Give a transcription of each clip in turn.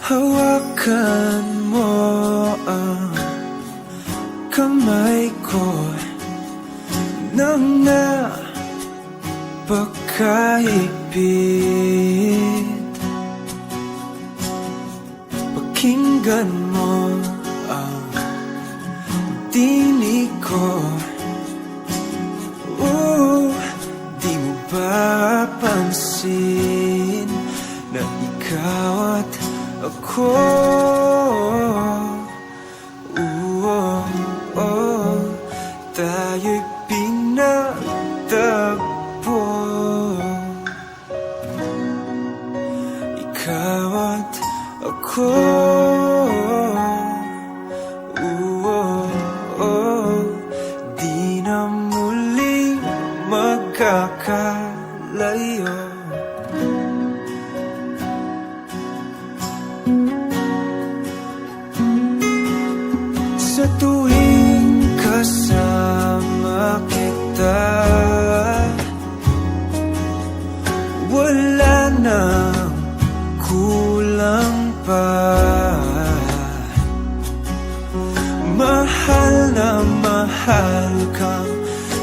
Hawakan mo ang kamay ko nang napakahigpit. Pakinggan mo ang tinig ko. Oh, di mo ba pansin na ikaw at ako, oh, tayo'y pinagtagpo? Ikaw at ako, oh, di na muling magkakalayo. Sa tuwing kasama kita, wala nang kulang pa. Mahal na mahal kang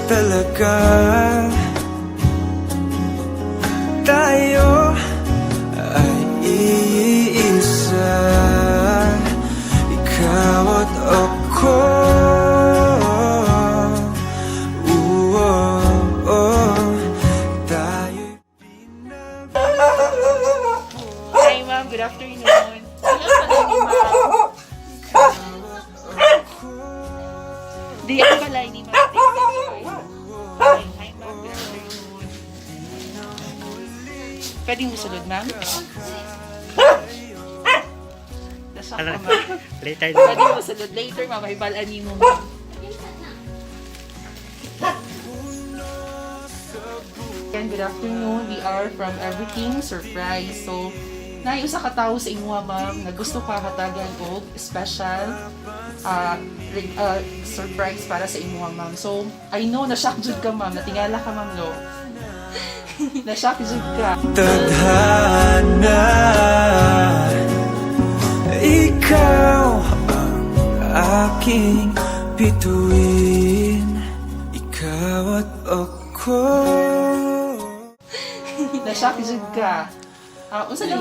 talaga. Tayo ay iisa, ikaw at ako. Ooh, oh, tayo'y Hi, ma'am. Good afternoon. Hello pala ni ma'am. Di ako pala ni ma'am. Hi, hi, ma'am. Good afternoon. Pwede mo sulod, ma'am? Nasa ka, ma'am. Later Pwede na. mo sulod later, ma'am. Hibalaan ni mo, ma'am. Again, good afternoon. We are from Everything Surprise. So, naay usa ka tawo sa imuha, ma'am, na gusto ka hatagan og special surprise para sa imuha, ma'am. So, I know na shock jud ka, ma'am. Natingala ka, ma'am, no? Na shock jud ka. Tadhana. Ikaw ang aking bituin, ikaw at ako. Na shock jud ka. Ah, unsa ni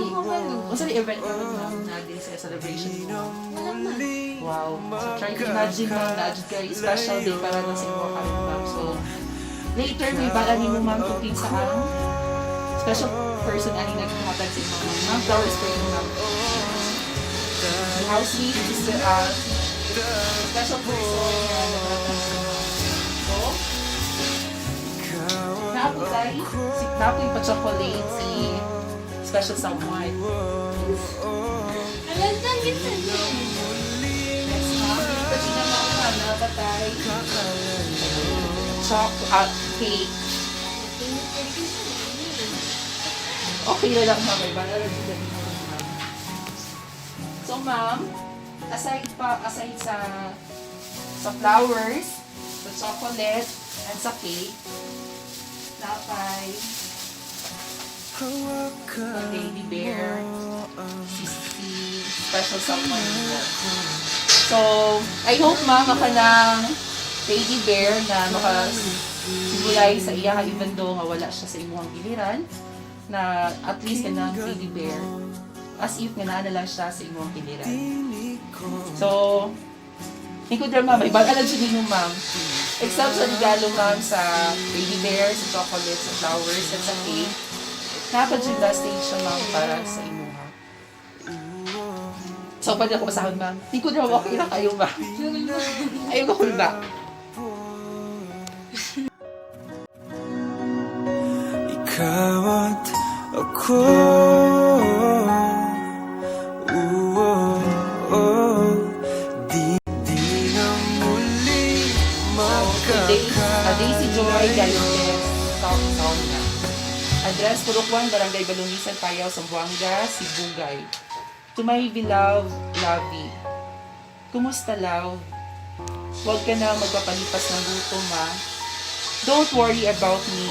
event karon, ma'am, na din sa celebration mo? Wow. So try to imagine, ma'am, na jud kay special day para na sa imo karon, ma'am. So later may bala nimo, ma'am, kung kinsa ang special person ani naghatag sa imo, ma'am. Ma'am, flowers for you, ma'am. The housemate is the special person na naghatag sa imo. So, naapoy si naapoy pa chocolate si special someone. Next, ma'am, dili pa siya, ma'am, ma'am, napatay. Chocolate cake. Okay na lang, ma'am. May bala lang dito, ma'am. So, ma'am, aside sa flowers, sa chocolate, and sa cake, napay teddy bear, si special someone mo. So, I hope, ma'am, maka ng teddy bear na maka symbolize sa iya even though nga wala siya sa imuhang giliran, na at least kanang teddy bear as if nga naa na lang siya sa imuhang giliran. So, Tingko dra, ma'am, ibang alam siya ninyo, ma'am. Except sa regalo, ma'am, sa baby bear, sa chocolate, sa flowers, at sa cake. Napad siya stage siya, ma'am, para sa imuha. So, pwede ako basahon, ma'am. Tingko dra, okay na kayo, ma'am. Ayaw ko kulba. Ikaw at ako. Ooh, oh, di na muli Daisy Joy magkakalayo. Galvez, South Sonia. Address, Purok 1, Barangay Balungisan, Payao, Zamboanga, Sibugay. To my beloved Lovey. Kumusta, love? Huwag ka na magpapalipas ng gutom, ha? Don't worry about me.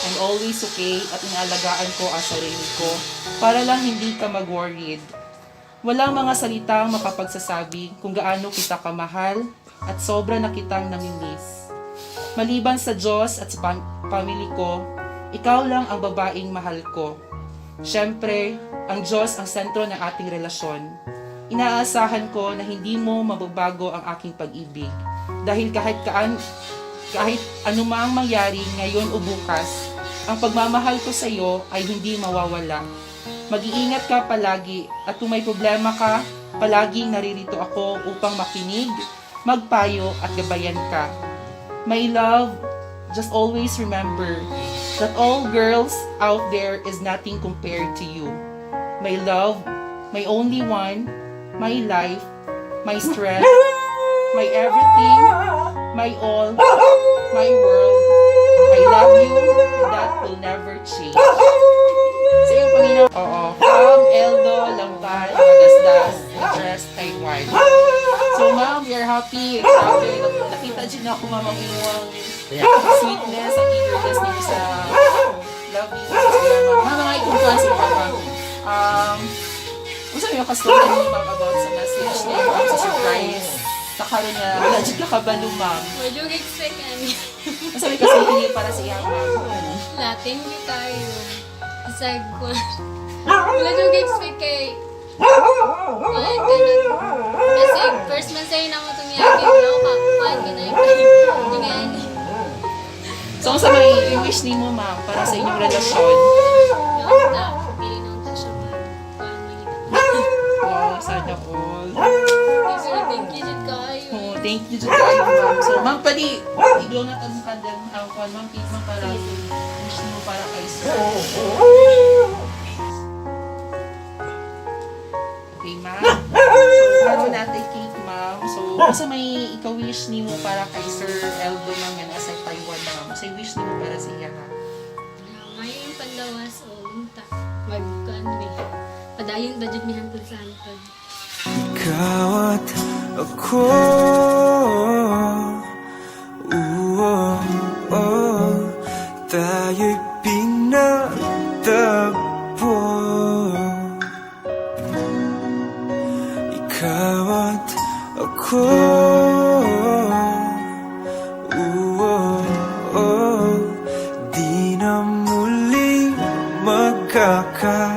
I'm always okay at inaalagaan ko ang sarili ko para lang hindi ka mag-worried. Walang mga salitang makapagsasabi kung gaano kita kamahal at sobra na kitang namimiss. Maliban sa Diyos at sa family ko, ikaw lang ang babaeng mahal ko. Siyempre, ang Diyos ang sentro ng ating relasyon. Inaasahan ko na hindi mo mababago ang aking pag-ibig dahil kahit anumang mangyari ngayon o bukas, ang pagmamahal ko sa iyo ay hindi mawawala. Mag-iingat ka palagi at kung may problema ka, palaging naririto ako upang makinig, magpayo at gabayan ka. My love, just always remember that all girls out there is nothing compared to you. My love, my only one, my life, my strength, my everything, my all, my world. I love you and that will never change. Sa iyong Panginoon. Oo. From Eldo Lamban, Magasdas, address Taiwan. So ma'am, we are happy. Grabe, nakita din ako, ma'am, ang inyong sweetness, ang eagerness niyo sa love niyo sa sila, ma'am. Ma'am, mga ikumpuan si ma'am. Unsa may kastorya niyo, ma'am, about sa message niyo, ma'am, sa surprise? Sa karon niya, wala jud ka kabalo, ma'am. Medyo expect ani. Unsa may kasulti niyo para sa iya, ma'am? La, thank you tayo. Sa ko. Wala jud expect kay wala ka na. Kasi first man sa'yo na mo itong yaki. No, ka, kuhan ka na yung. So, unsa may i-wish nimo, ma'am, para sa inyong relasyon? Yung ta, pili na unta siya mag kuhan magita. Wow, sana all. Pero thank you jud kaayo. Oh, thank you jud kaayo, ma'am. So, ma'am, pwede i-blow na ang candle ang kuan, ma'am, cake, ma'am, para wish mo para kay sir. Okay, ma'am. So, karon natin cake, ma'am. So, unsa may ika-wish nimo para kay Sir Eldo, ma'am, nga nasa Taiwan, ma'am? Unsa wish nimo para sa iya, ha? Ngayon yung panlawas o unta. Mag kuan mi. Padayon ba jud mi hantod sa hantod. Ikaw at ako. Ooh, oh, tayo'y pinagtagpo. Ikaw at ako. Ooh, oh, di na muling magkakalayo.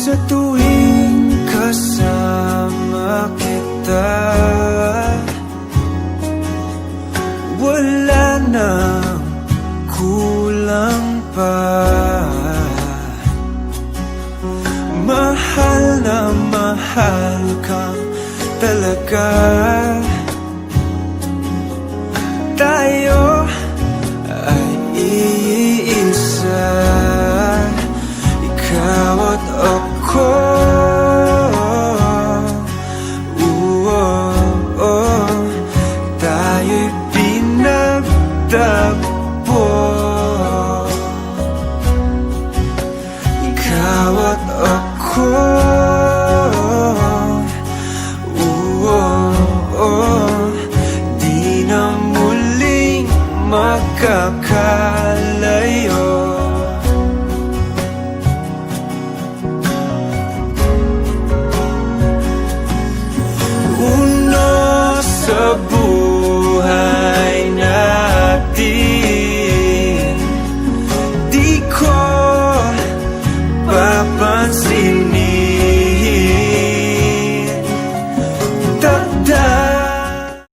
Sa tuwing kasama kita, wala nang kulang pa. Mahal na mahal kang talaga. Tayo ay iisa, ikaw at ako. Ooh, oh, tayo'y pinagtagpo. Ikaw at ako. Ooh, oh, di na muling magkakalayo.